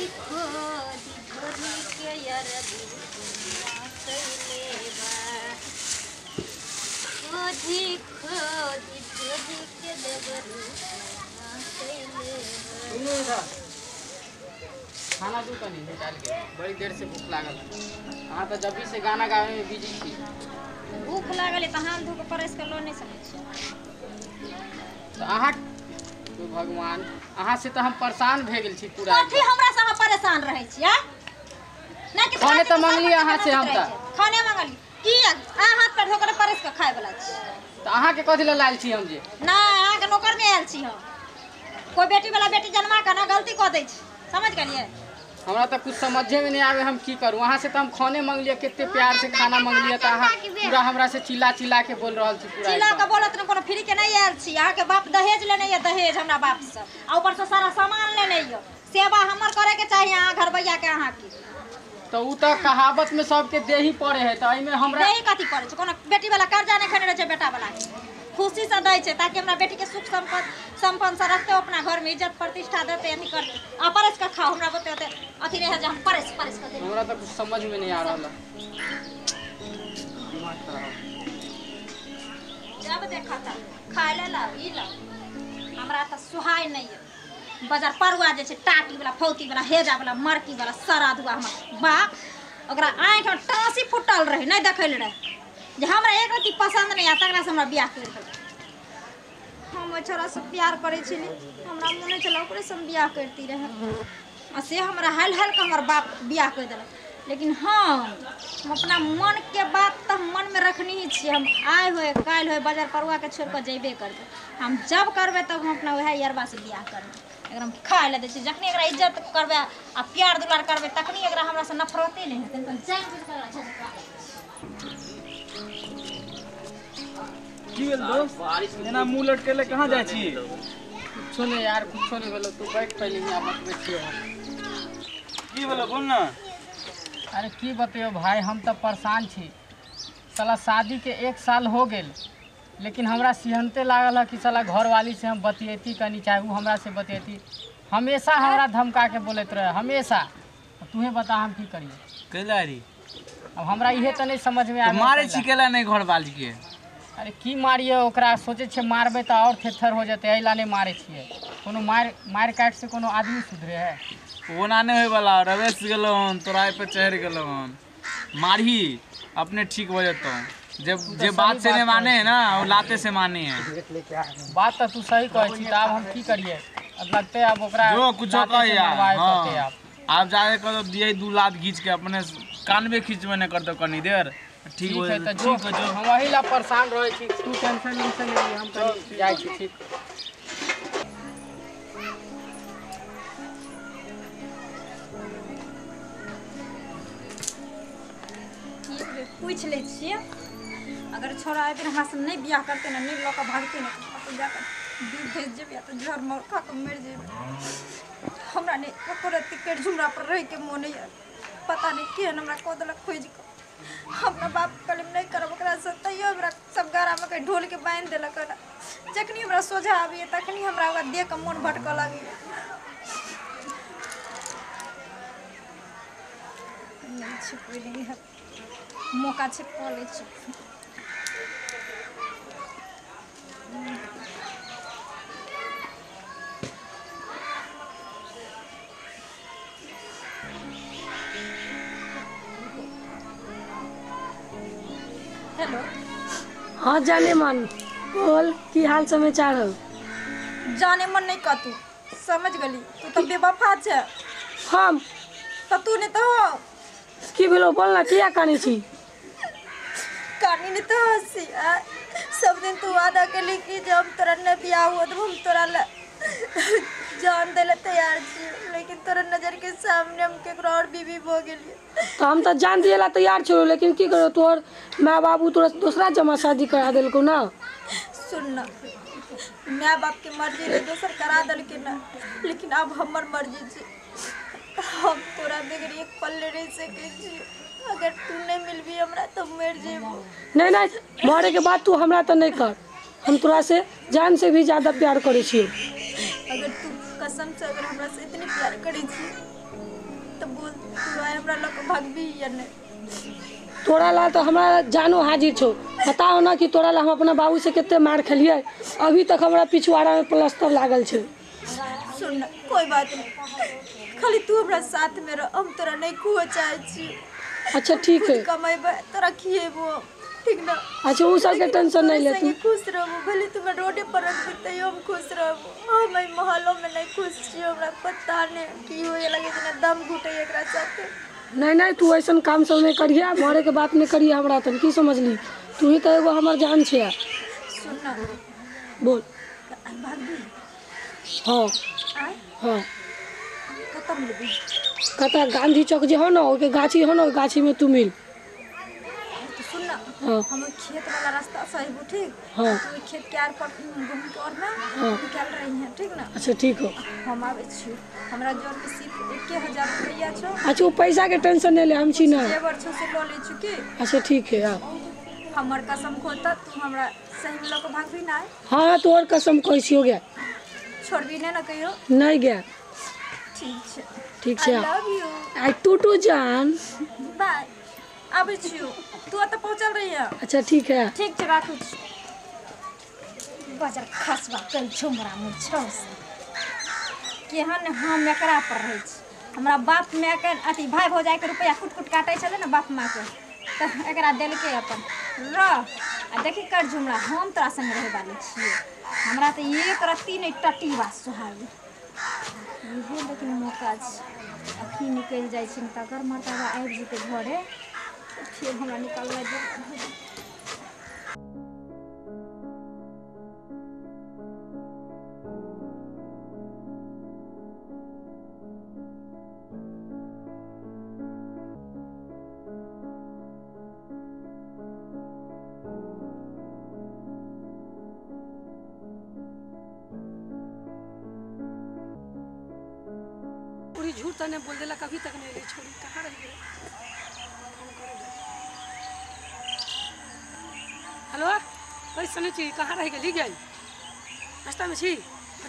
खोदी ढोरी के अरबू कैले बा, खोदी खोदी ढोरी के देवरू कैले बा। खाना दू तनी निकाल के, बड़ी देर से भूख लागल है। अहाँ तऽ जब से गाना गावे में बिजी छी। भूख लागल है तऽ हाथ धो के परसि के लऽ नहि सकै छी। तऽ अहाँ तो भगवान, अहाँ से तऽ हम परेशान भए गेल छी पूरा। कथी हमरा से अहाँ परेशान रहै छी? आ नहि कि खाने तऽ मंगली अहाँ से हम तऽ खाने मंगली की? अहाँ हाथ पैर धो के परसि के खाय वाला छी। तऽ अहाँके कथी लए लायल छी हम जे? नहि, अहाँके नौकर नहि आयल छी हम। कोइ बेटी वाला बेटी जन्मा के ना गलती कऽ दै छै, समझ गेलियै? हमरा तऽ कुछ समझे में नहीं आवे हम की करूँ। अहाँ से तऽ हम खाने मंगलियै, कते प्यार से खाना मंगलियै, तऽ अहाँ पूरा हमरा से चिल्ला चिल्ला के बोल रहल छी। पूरा चिल्ला के बोलत न, कोनो फ्री के नहीं आयल छी। अहाँके बाप दहेज लेने यऽ, दहेज हमरा बाप से, आ ऊपर से सारा सामान लेने यऽ। सेवा हमर करे के चाही अहाँ घरबैया के। अहाँके तऽ उ तऽ कहावत में सबके देही पड़े है, तऽ एहिमे हमरा देही कथी पड़े छै? कोनो बेटी वाला कर्जा नहि खेने रहै छै, बेटा वाला के खुशी से दै छै, ताकि हमरा बेटी के सुख संपन्न से रखते, अपना घर में इज्जत प्रतिष्ठा देते, अथी करते। आ परस के खाओ, हमरा बोते होते अथी नहीं है जे हम परस परस के दे। हमरा तऽ कुछ समझ में नहीं आ रहल है, दिमाग खराब। जब देखा था खाय ले लाओ ई लाओ, हमरा तऽ सुहाय नहीं है। बाजार परुआ जे छै टाटी वाला, फौती वाला, हेजा वाला, मरकी वाला, सरा धुआ हमर बाप ओकरा आँखि में टाँसी फुटल रहे, नहीं देखल रहे जे हमरा एक रत्ती पसंद नहीं आ, तकरा से हमरा बियाह करि देलक। हम ओहि छोरा से प्यार करै छली, हमरा मोन होइ छलै ओकरे से हम बियाह करती रहे, आ से हमरा हाल हाल के हमर बाप बियाह करि देलक। लेकिन हम अपना मन के बात तऽ मन में रखनी ही छियै। हम आइ होय काल्हि होय बाजार परुआ के छोड़ि कऽ जेबे करबै। हम जब करबै तब हम अपना वएह यरबा से बियाह करबै। एकरा हम खाय लए दै छियै, जखनी एकरा इज्जत करबै आ प्यार दुलार करबै तखनी एकरा हमरा से नफरते नहि हेतै। जानि बुझि कऽ एकरा झझका। की भेल दोस्त, एना मुँह लटकेले कहाँ जाइ छी? कुछो नहीं यार, कुछो नहीं भेलो। तू बैठ पहले, यहाँ बतबै छियौ हम। की भेलो बोल ना। अरे की बतैयो भाई, हम तऽ परेशान छी। साला शादी के 1 साल हो गेल, लेकिन हमरा सिहनते लागल है कि साला घरवाली से हम बतियैती कनी, चाहे उ हमरा से बतियैती। हमेशा हमरा धमका के बोलैत रहे, हमेशा। तूहे बता हम की करिए? कैला रे? अब हमरा इहे तऽ नहीं समझ में आवे। मारे छी केला नहीं घरवाली के? अरे की मारिए ओकरा, सोचै छियै मारबै तऽ और थेथर हो जेतै, एहि ला नहि मारै छियै। कोनो मारि मारि काटि से कोनो आदमी सुधरे है? ओना नहीं होय वाला, रवेश गेलो हन तोरा पे चढ़ गेलो हन, मारही अपने ठीक हो जेतौ। जे जे बात से नहीं माने है ना, वो लाते से माने है। बात तऽ तू सही कहै छी, तऽ आब हम की करिए? अब लगते अब ओकरा जो कुछो लाते कह से यार। मरवाए पड़तै। हाँ आब आप जाके कह दिए 2 लात घींच के अपने कान में खींचबे नहीं करतो कनी देर, ठीक हो ठीक है जेतौ। तऽ ठीक है जो। हम वही ला परेशान रहै छी। तू टेंशन वेंशन नहीं, हम कनी जाइ छी। ठीक। पूछि लै छियै, अगर छोरा एहि बेर हमरा से नहि बियाह करतै ने, नहि लऽ कऽ भागतै ने, तऽ कतहु जाकऽ डूबि धसि जेबै या तऽ जहर मार खा कऽ मरि जेबै। हमरा नहि एको रत्ती करि झुमरा पर रहैके मोन होइए। पता नहि केहन हमरा कऽ देलक खोजि कऽ। हमरा बाप कहले नहि करब ओकरासँ, तैयो हमरा सब गरामे के ढोलके बान्हि देलक हन। जखनी हमरा सोझा आबैए तखनी हमरा ओकरा देख कऽ मोन भटकऽ लगैए। नहि छै कोइ नहि है, मौका छै कऽ लै छी। हेलो। हाँ जाने मन, बोल की हाल समाचार हो? जाने मन नहीं कह, तू समझ गली, तू तो बेवफा छे। हम तो तू नहीं तो हो। की भेलो बोल ना, किया कानै छी? कानी नहीं तो हंसी। सब दिन तू वादा केली कि जब तोरा न बियाह हुआ तो हम तोरा ला जान दे ला तैयार छी, लेकिन तोरा नजर के सामने हम केकरो और बीबी भ गेलिए। तो हम तो जान दिए ला तैयार छो, लेकिन की करो, तोहर माय बाबू तोरा दूसरा जमा शादी करा देलको ना। सुन ना, my बाप के मर्जी रे दोसर करा देलके ना, लेकिन अब हमर मर्जी छे। हम तोरा बगैर एक पल रह सकै छी। अगर तू नहीं मिलबी हमरा तो मर जेबो। नहीं नहीं, मरे के बाद तू हमरा तो नहीं कर, हम तोरा से जान से भी ज्यादा प्यार करे छी। अगर तू कसम से अगर हमरा से इतनी प्यार करै छी तो बोल तू आइ हमरा लऽ कऽ भागबी या नहीं? तोरा ला तो हमरा जानो हाजिर छौ। बताओ ना कि तोरा ला हम अपना बाबू से कते मार खेलिए, अभी तक हमरा पिछुआड़ा में प्लास्टर लागल छै। सुन ना, कोई बात नहीं, खाली तू हमरा साथ में रह, हम तोरा नहीं खुआ चाहे छी। अच्छा ठीक है, कमेबै तोरा खिएबो, ठीक ना? अच्छा उ सब के टेंशन नहीं ले, तू खुश रहबो, भले तुम रोडे पर रखबी तैयो हम खुश रहबो। हम एहि महलो में नहीं खुश छी, हमरा पता नहीं की होए लगे जेना दम घुटे एकरा साथे। नहीं नहीं तू ऐसा काम सब नहीं करिए, मरे के बात नहीं करिए हमरा तन की समझली, तू ही तो एगो हमर जान छे। सुन ना, बोल। भागबी? हाँ हाँ। कतऽ मिलबी? कतऽ गांधी चौक जे हो ना ओके गाछी हो ना, गाछी में तू मिल। तो सुन ना, हाँ। हम खेत वाला रास्ता से अबू, ठीक? हाँ। तू खेत के are पर घूम के और ना निकल रही है, ठीक ना? अच्छा ठीक हो। हम आबै छी, हमरा जोर के सिर्फ 1000 रुपया छौ। अच्छा वो पैसा के टेंशन नहीं ले, हम छी ना। जेवर छौ से ल ले छी की? अच्छा ठीक है। आ हमर कसम खोता तू हमरा सही में लऽ के भागबी ना? हाँ तोहर कसम कहै छी, हो गया? छोड़बी नहीं ना कहियो? नहीं गया। ठीक छै, ठीक छै। I love you. आई टूटू जान। बाय, आबै छियौ, तू ओतऽ पहुँचल रहिए। अच्छा ठीक है, ठीक छै, राखू छी। बजर खसबा कल झुमरा मुँह छौ केहन हम एकरा पर रहै छी। हमरा बाप मायके अथी भाय भौजाइके रुपैआ कुट कुट काटै छलै ने बाप मायके, तऽ एकरा देलकै अपन रह आ देखी कर झुमरा, हम तोरा संगे रहै वाली छियै, हमरा तऽ एक रत्ती नहि टटीबा सोहाई। इहो लेकिन मौका छै, अखनी निकलि जाइ छै तऽ अगर मर्दाबा आबि जेतै घरे फेर हमरा निकलनाइ। झूठ तने बोल देला, कभी तक नहीं ले छोड़ी, कहाँ रह गए? फोन करे। हेलो, कैसे सुनै छी, कहाँ रह गेली? गई रास्ता में छी,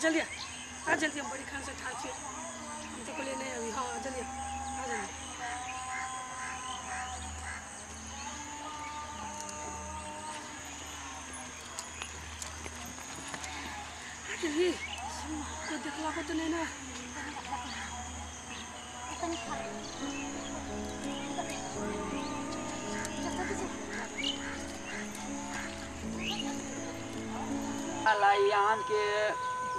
जल्दी आ जल्दी, हम बड़ी खान से ठाड़ छी, हम तो कहलिए नहीं अभी। हाँ जल्दी आ जल्दी। आ जल्दी, कोई देखला को तो नहीं ना? आम के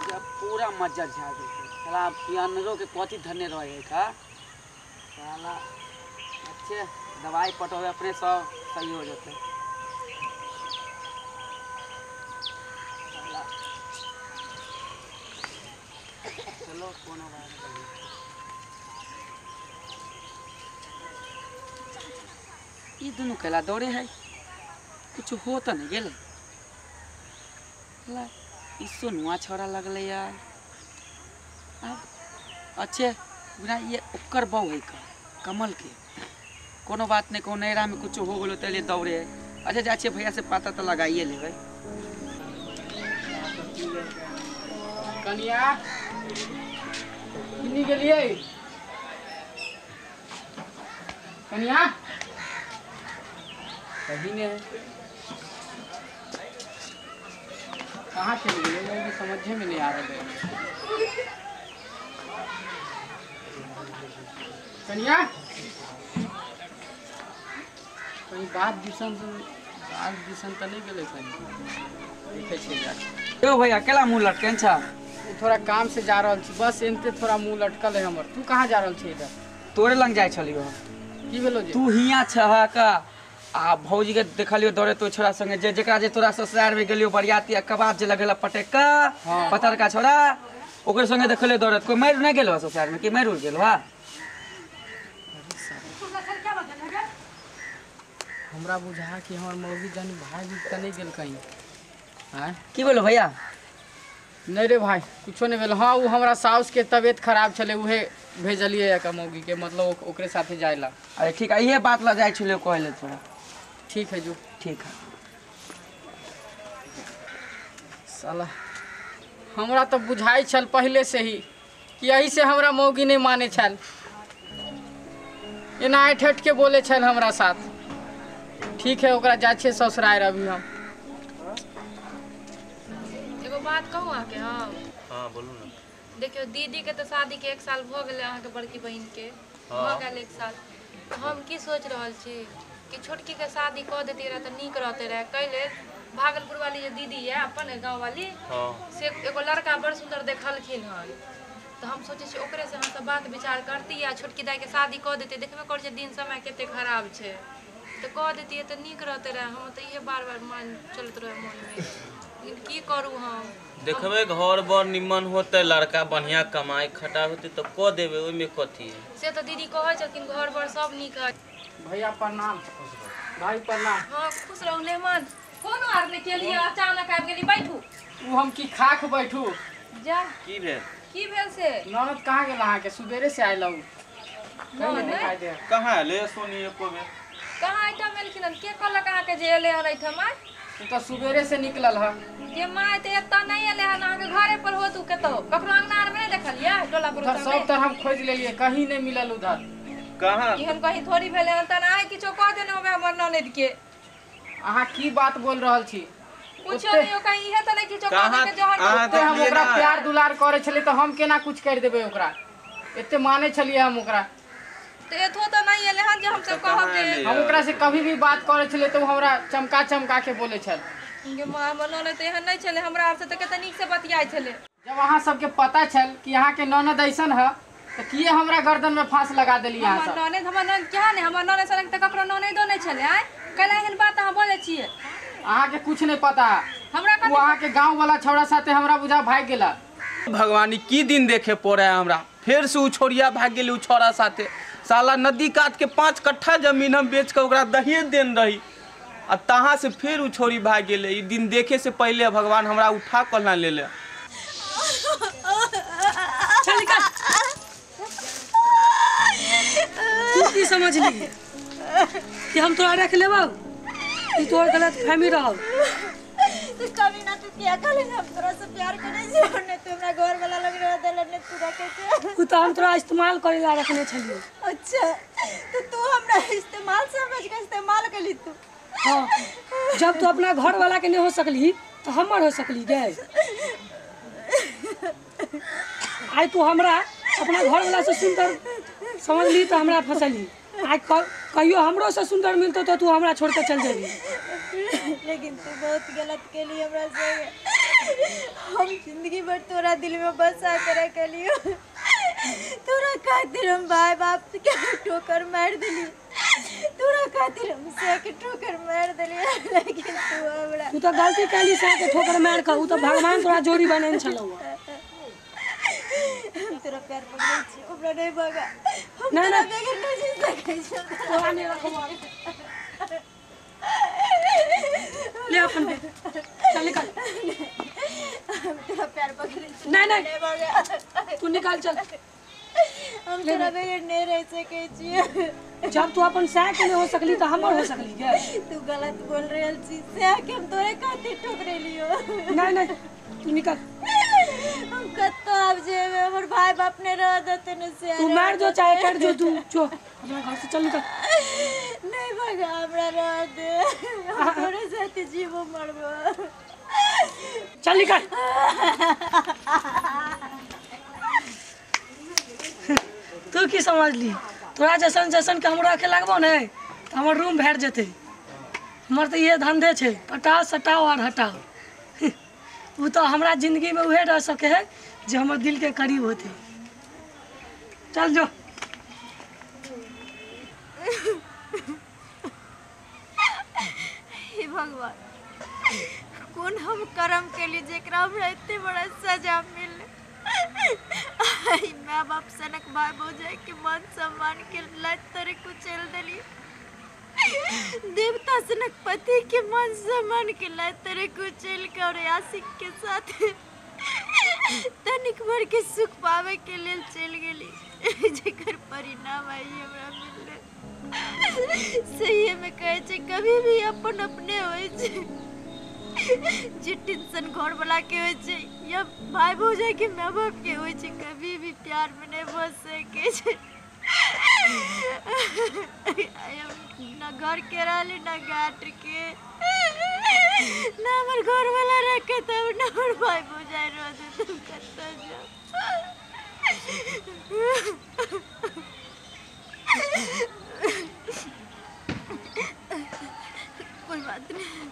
जब पूरा मज्जर झा गेल साला, पियनरो के कथी धरने रहे का साला। अच्छे दवाई पटोवे अपने सब सही हो जाते। चलो कोनो बात नहीं। ई दुनू केला दौड़े है, कुछ हो तो नहीं गेले। ई सोनुआ छोरा लगले यार। अब अच्छे बिना ये ओकर बहु है का कमल के, कोनो बात नहीं, कोनो नैरा में कुछ हो गेलो तले दौड़े है। अच्छा जा छे भैया से पता तो लगाइए लेबै। कनिया किनी गेलियै? कनिया कहीं नहीं है, कहाँ चली गई? मुझे समझे में नहीं आ रहा है। कनिया कहीं बात दिसन तो नहीं गेलै कहीं? देखै छियै जा। यो भैया केला मुँह लटकन छा? थोड़ा काम से जा रहल छी, बस एनते थोड़ा मुँह लटकल है हमर। तू कहाँ जा रहल छी? इधर तोरे लग जाइ छलियो। की भेलो जे? तू हियाँ छह का आ भौजी के देखलियो दौड़े तो छोरा संगे, जे जेकरा जे तोरा ससुराल में गेलियो बरियाती आ कबाब जे लगेला पटेका हाँ। पतरका छोरा ओकरे संगे देखलियो दौड़त। कोई मारि नहीं गेलो ससुराल में कि मारि उड़ गेलो? हा हमरा बुझा कि हमर मौगी जानी भाई भी त नहीं गेल कहीं। आय की बोलो भैया? नहीं रे भाई कुछो नहीं भेल। हाँ वो हमरा साउस के तबियत खराब छले, उहे भेजलिए का मौगी के, मतलब ओकरे साथे जाइला। अरे ठीक है, इहे बात ला जाय छले कहले थोड़ा। ठीक है जो, ठीक है। साला हमरा तो बुझाई छल पहले से ही कि यही से हमरा मौगी नहीं माने छल, एना ऐठ ऐठ के बोले छल हमरा साथ। ठीक है ओकरा जाइ छियै ससुरारि अभी हम। एगो बात कहू अहाँके हम? हाँ बोलू ना। देखियौ दीदी के तऽ शादी के 1 साल भऽ गेलै, अहाँके बड़की बहिन के भऽ गेल 1 साल। हम की सोच रहल छी कि छोटकी के शादी कऽ देती रहे तऽ नीक रहते रहे। कै लेल भागलपुर वाली जे दीदी यऽ अपन गाँव वाली, से एगो लड़का बड़ सुन्दर देखलखिन हन, तऽ हम सोचै छी ओकरे से हमसब बात विचार करती आ छोटकी दाई के शादी कऽ देती। देखबे करै छियै दिन समय कते खराब छै, तऽ कऽ देतियै तऽ नीक रहते रहे। हम तऽ इहे बार बार मन चलैत रहै मोनमे, लेकिन की करू हम। देखबै घर बड़ निमन होतै, लड़का बढ़िया कमाई खटा होतै तऽ कऽ देबै, ओहिमे कथी है। से तऽ दीदी कहै छलखिन घर बर सब नीक है। भैया प्रणाम। भाई प्रणाम। हाँ खुश रहू मेहमान। कोनो आर नहि केलियै, अचानक आबि गेली। बैठू। उ हम की खाक बैठू? जा। की भेल? की भेल से? ननद कहाँ गेल अहाँके? सुबेरे से आयल हूँ। कहाँ एलै सोनी एको बेर? कहाँ एहिठाम एलखिन हन? के कहलक अहाँके जे एलै हन एहिठाम? उ तऽ सुबेरे से निकलल हन। के माय तऽ एतऽ नहि एलै हन, अहाँके घरे पर होत उ कतौ। ककरो अंगना आरमे नहि देखलियै? टोला पड़ोस उधर सब तरफ हम खोज लेलियै, कहीं नहि मिलल उधर। कहाँ? एहन कहीं थोड़ी भेलै हन। तहन अहाँ किछो कह देने होबै हमर ननद के। अहाँ की बात बोल रहल छी? कुछो नहीं, कहीं इहे तऽ नहि किछो कह देके जहन ओते हम ओकरा प्यार दुलार करै छलियै तऽ हम केना कुछ करि देबै ओकरा? एते मानै छलियै हम ओकरा। तऽ एथो तऽ नहि एलै हन जे हमसब कहब जे हम ओकरा से कभी भी बात करै छलियै तऽ ओ हमरा चमका चमका के बोलै छल। गे माँ, हमर ननद तऽ एहन नहि छलै, हमरा आर से तऽ कते नीक से बतियाइ छलै। जब अहाँ सबके पता छल कि अहाँके ननद ऐसन है तऽ किए हमरा गर्दन में फांस लगा देलियै अहाँ सब? हमर ननद, हमर ननद क्या नहि, हमर ननद सनक तऽ ककरो ननदो नहि छलै। आँय कैला एहन बात अहाँ बोलै छियै? अहाँके कुछ नहीं पता हमरा। ओ अहाँके गाँव वाला छौड़ा साथे हमरा बुझा भागि गेला। भगवानी की दिन देखे पड़े है हमरा, फिर से उ छोड़िया भाग गेली उ छौड़ा साथे। साला नदी कात के 5 कट्ठा जमीन हम बेच के ओकरा दहेज देन रही, आ तहाँ से फिर उ छोड़ी भाग गेलै। ई दिन देखे से पहले भगवान हमरा उठा कऽ ना ले ले। चल निकल। तू की समझली कि हम तोरा रख लेबौ? ई तोहर गलत फहमी रहौ। तू कभी ना, तू क्या कहले हम तोरा से प्यार करै छी, ने तू हमरा घर वाला लग रह देल, ने तू रखे के। उ तऽ हम तोरा इस्तेमाल करे ला रखने छलियै। अच्छा तो तू हमरा इस्तेमाल समझ के इस्तेमाल कली तू? हाँ, जब तू अपना घर वाला के नहीं हो सकली तो हमर हो सकली गए। आइ तू हमरा अपना घर वाला से सुंदर समझली तो हमरा फसली। आइ कहियो हमरो से सुंदर मिलतो तो तू हमरा छोड़ के चल जेबी। लेकिन तू बहुत गलत केली हमरा संगे। हम जिंदगी भर तोरा दिल में बसा के रखलियो, तोरा खातिर हम भाई बाप के ठोकर मार देली, तोरा खातिर हम से के ठोकर मार देली, लेकिन तू हमरा। तू तो गलती कैली से के ठोकर मार के, उ तो भगवान तोरा जोड़ी बनेने छलौ। हम तोरा प्यार पकड़ै छी, हमरा नहीं भगा। हम नहीं, तोरा नहीं। बगैर नहीं जी सकै छी। तोरा नहीं रखबो। ले अपन बैग, चल निकल। हम तोरा प्यार पकड़ै छी। नहीं, नहीं। नहीं भगा। तू निकल चल। हम तोरा बगैर नहीं रह सकै छी। जब तू अपन सह के नहीं हो सकली तो हमर हो सकली गे। तू गलत बोल रहल छी, सह के हम तोरे खातिर ठोकरेलियो। नहीं नहीं तू निकल। हम कत्तो आब जेबे, हमर भाई बाप ने रह देते ने से। तू मार जो चाहे कर जो, तू जो अपना घर से चल निकल। नहीं भगा, हमरा रह दे, हम तोरे साथे जीवो मरबो। चल निकल। तू की समझली तोरा जैसन जैसन के हम रखे लगबो ने तो हमर रूम भेट जेतै। हमर तऽ इहे धंधे छै, पटाओ सटाओ और हटाओ। उ तो हमरा जिंदगी में उहे रह सके है जे हमर दिल के करीब होते। चल जो। हे भगवान, कौन हम कर्म के लिए जेकरा हमरा एते बड़ा सजा मिले। आई माँ बाप सनक भाई भौजाई के मान सम्मान के लात तोरे कुचल देली, देवता सनक पति के मान सम्मान के लात तोरे कुचल के और आशिक के साथ तनिक भर के सुख पावे के लेल चल गेली, जेकर परिणाम आई हमरा मिलले। सही में कहे छै कभी भी अपन अपने होइ छै। जे टेंशन घर वाला के होइ छै या भाई भौजाई के माय बाप के होइ छै, कभी भी प्यार में नहीं बच सके छै। ना घर के रहली ना घाट के, ना हमर घर वाला रखे तब ना हमर भाई भौजाई रहते, तुम कतऽ जाओ। कोई बात नहीं,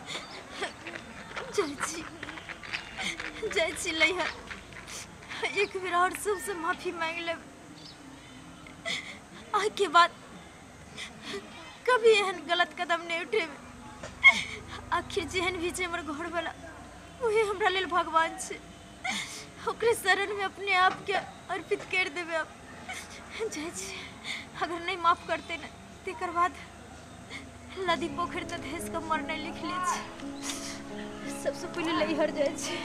जाइ छी लैहर, एक बेर और सबसे माफी मांग लेब। आइ के बाद कभी एहन गलत कदम नहीं उठेबै। आखिर जेहन भी छै हमर घर वाला, वही हमरा लेल भगवान छै, ओकरे शरण में अपने आप के अर्पित कर देबै। अब जाइ छी, अगर नहीं माफ करते न तेकर बाद नदी पोखरि में धसि कऽ मरनाइ लिख लै छी। सबसे पहिले लैहर जाइ छी।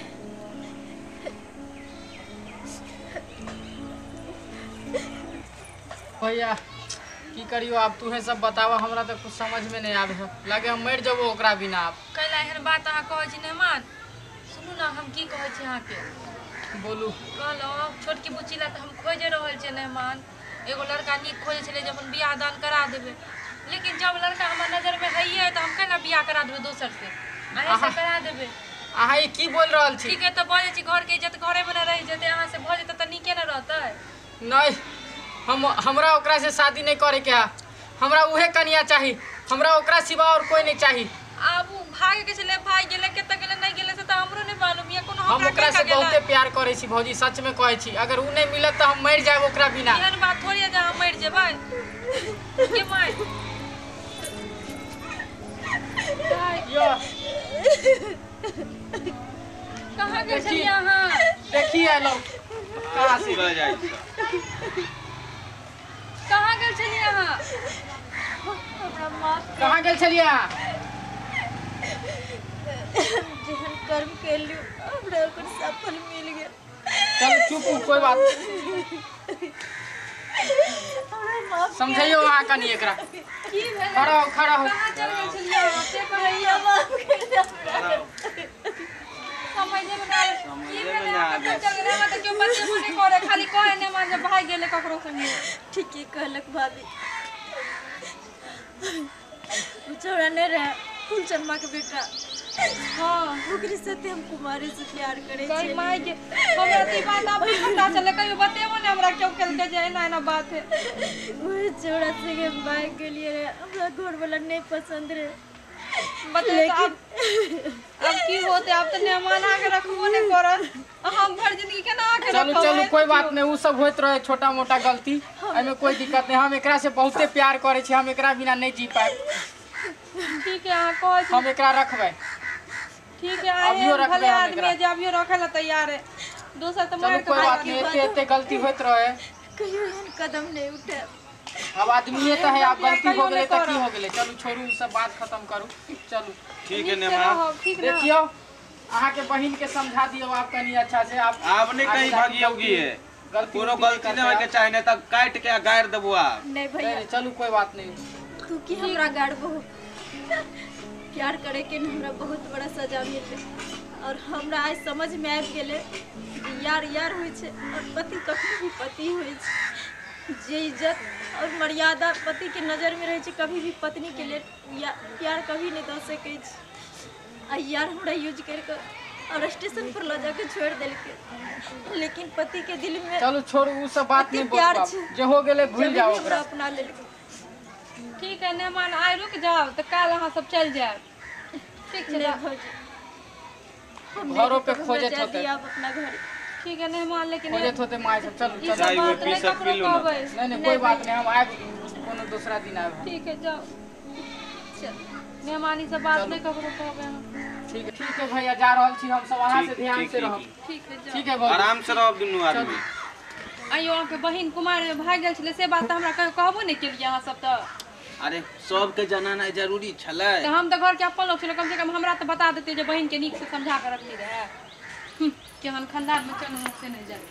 भैया की करियो आप, तूहे सब बतावा, हमरा तो कुछ समझ में नहीं आवे है, लगे हम मर जबो ओकरा बिना। आप कैला एहन बात अहाँ कहै छी नेमान? सुनू ना हम की कहै छी अहाँके। बोलू। कहलहुँ छोटकी बुच्ची ला तऽ हम खोजि रहल छियै नेमान, एगो लड़का नीक खोजै छलै जे अपन बियाह दान करा देबै, लेकिन जब लड़का हमर नजरमे हैये तऽ हम कैला बियाह करा देबै दोसर से, अहीं से करा देबै। अहाँ ई की बोल रहल छी? ठीक है तऽ बजै छी, घरके इज्जत घरेमे न रहि जेतै, अहाँ से भऽ जेतै तऽ नीके न रहतै। नहीं, हम हमरा ओकरा से शादी नहीं करे के है, हमरा उहे कनिया चाही, हमरा ओकरा सिवा और कोई नहीं चाही। आब उ भागे के छलै, भागि गेलै, कतऽ गेलै नहि गेलै से तऽ हमरो नहि मालूम ये। कोनो हम ओकरा से बहुते प्यार करे छी भौजी, सच में कहै छी, अगर उ नहीं मिलत तऽ हम मर जाएब ओकरा बिना। एहन बात थोड़ी है जे अहाँ मरि जेबै। के माय यो कहाँ गेल छलियै अहाँ? देखी आलो कहाँ से भऽ जाइ छै। कहाँ गेल छलियै अहाँ? हमरा माफ। कहाँ गेल छलियै अहाँ? जेहन कर्म केलियो हमरा ओकर सफल मिल गेल। चल चुप, कोई बात समझाइयो अहाँ कनी एकरा। की भेलै? खड़ा हो, खड़ा हो। कहाँ चल गेल छलियै अहाँ से कहैया? माफ कर दे हमरा। समझे में ना की भेलै? अहाँ कतऽ चल गेलै? हमरा तऽ केओ बतेबो नहि करै, खाली कहै नहि मान जे भागि गेलै ककरो संगे। ठीके कहलक भाभी, उ छौड़ा नहि रहै फूल शर्मा के बेटा। हाँ, ओकरे साथे हम कुमारी से प्यार करे कही छलियै। माय के हमरा तऽ ई बात आब नहि पता चललै, कहियो बतेबो नहि हमरा केओ केलकै जे एना एना बात है। वही छौड़ा संगे हम भागि गेलियै रहे, हमरा घर वाला नहीं पसंद रहे। बतेबै तऽ आब की होतै? आब तऽ मेहमान अहाँके रखबो नहि करत, हम भरि जिंदगी केना अहाँके चलू रखबै? चलू कोई बात नहीं, उ सब होइत रहे छोटा मोटा गलती, एहिमे कोई दिक्कत नहीं। हम एकरा से बहुते प्यार करे छी, हम एकरा बिना नहीं जी पाएब। ठीक है अहाँ कहै छी हम एकरा रखबै। ठीक है, अभियो आए रखबै भले हम आदमी एकरा। है जे अभियो रखै ला तैयार है, दोसर तऽ चलू मारि कोई कऽ बात नहीं, एते एते गलती होइत रहे, कहियो एहन कदम नहीं उठायब। अब आदमी तऽ है, आब गलती हो गेलै तऽ की करब। हो गेलै। चलू छोड़ू उ सब बात खत्म करू, चलू। ठीक है नीक से नेमा, रहब, ठीक ना? देखियौ अहाँ के बहिन के समझा दियौ आप कनी अच्छा से। आप आब नहीं कहीं आगे जाके भागियोगी है, गलती कोनो उलती गलती नहीं होय के करतै। चाही, नहीं तऽ काटि के गाड़ि देबो आब। नहीं नहीं भैया, नहीं, चलू कोई बात नहीं। तू की हमरा गाड़बो? प्यार करे के हमरा बहुत बड़ा सजा मिललै, और हमरा आइ समझ में आबि गेलै जे यार यार होइ छै और पति कखनो भी पति होइ छै। जे इज्जत और मर्यादा पति के नजर में रहै छै, कभी भी पत्नी के लेल या प्यार कभी नहीं दऽ सकै छै। आ यार हमरा यूज करिके और स्टेशन पर लऽ जाके छोड़ि देलकै, लेकिन पति के दिल में चलू छोड़ू उ सब बात एते नहीं प्यार बोलू, छै। जे हो गेलै भूल जब जाओ भी हमरा ओकरा। अपना लेलकै। ठीक है मेहमान, आइ रुकि जाउ तऽ काल्हि अहाँ सब चलि जायब। ठीक छै नहीं दा- भौजी, हम घरों पे नहीं रुकब, हमरा खोजत जाय होतै। दिअ आब अपना घर। ठीक है मेहमान, लेकिन खोजत होते my सब। चलू ई चलू। सब चाय बात उय पी नहि सब ककरो पी लू ना। कहबै। नहीं नहीं कोई बात नहीं, हम आएब कोनो दूसरा दिन आएब हम। ठीक है जाओ चल मेहमान, ई सब बात चलू। नहि ककरो कहबै अहाँ। ठीक है, ठीक है भैया, जा रहल छी हम सब, अहाँ से ठीक ध्यान ठीक से ठीक रहब। ठीक है जाओ। ठीक है भौजी, आराम से रहब दुनू आदमी। आइयो अहाँके बहिन कुमार में भागि गेल छलै से बात तऽ हमरा कहियो कहबो नहि केलियै अहाँ सब तऽ। अरे सबके जनाना जरूरी छलै। तऽ हम तऽ घरके अपन लोक छलहुँ, कम से कम हमरा तऽ बता देतै जे बहिनके नीक से समझा कऽ रखने रहै। केहन खानदानमे चलू से नहि जाने।